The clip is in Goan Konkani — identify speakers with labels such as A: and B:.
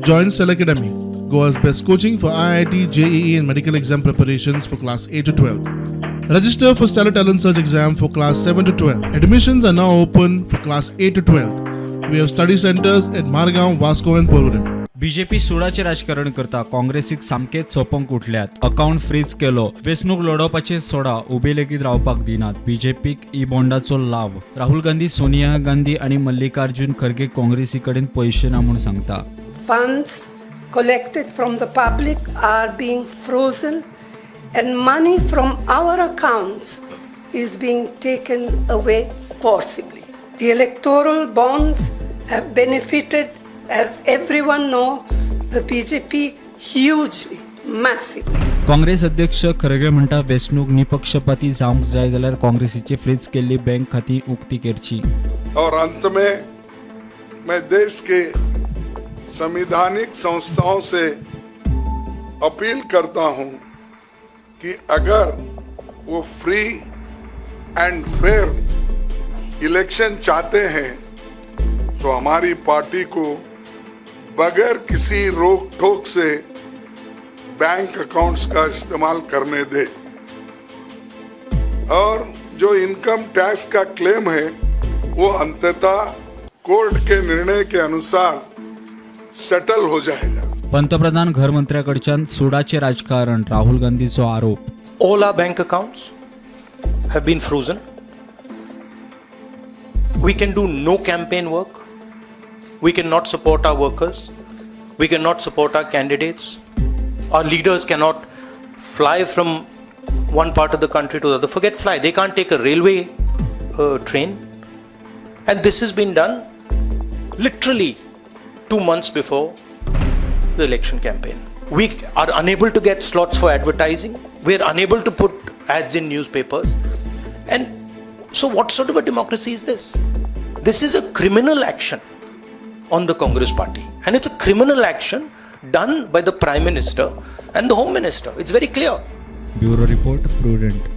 A: Join Cell Academy, Goa's best coaching for IIT, JEE, and medical exam preparations for class 8 to 12. Register for Stellar Talent Search exam for class 7 to 12. Admissions are now open for class 8 to 12. We have study centers at Margaon, Vasco, and Porvorim.
B: BJP सुडाचें राजकारण करता, काँग्रेसीक सामकेच सोंपोंक उठल्यात. अकावंट फ्रीज केलो, वेंचणूक लडोवपाचे सोडा, उबे लेगीत रावपाक दिनात. बीजेपीक ई बॉन्डाचो लाव. राहुल गांधी, सोनिया गांधी आनी मल्लिकार्जुन खरगे काँग्रेसी कडेन पयशे ना म्हूण सांगता.
C: Funds collected from the public are being frozen and money from our accounts is being taken away forcibly. The electoral bonds have benefited, as everyone knows, the BJP hugely, massively.
B: Congress अध्यक्ष खरगे म्हणटा, वेंचणूक निपक्षपाती जावंक जाय जाल्यार काँग्रेसीची फ्रीज केल्ली बँक खाती उक्ती करची.
D: और अंत में मैं देश के संवैधानिक संस्थाओं से अपील करता हूं कि अगर वो फ्री एंड फेयर इलेक्शन चाहते हैं, तो हमारी पार्टी को बगैर किसी रोक टोक से बैंक अकाउंट्स का इस्तेमाल करने दे और जो इनकम टैक्स का क्लेम है, वो अंततः कोर्ट के निर्णय के अनुसार सेटल हो जाएगा.
B: पंतप्रधान, घरमंत्र्याकडच्यान सुडाचें राजकारण, राहुल गांधीचो आरोप.
E: All our bank accounts have been frozen. We can do no campaign work. We cannot support our workers. We cannot support our candidates. Our leaders cannot fly from one part of the country to the other. Forget fly, they can't take a railway train. And this has been done literally 2 months before the election campaign. We are unable to get slots for advertising. We are unable to put ads in newspapers. And so, what sort of a democracy is this? This is a criminal action on the Congress party. And it's a criminal action done by the Prime Minister and the Home Minister. It's very clear.
B: Bureau report, Prudent.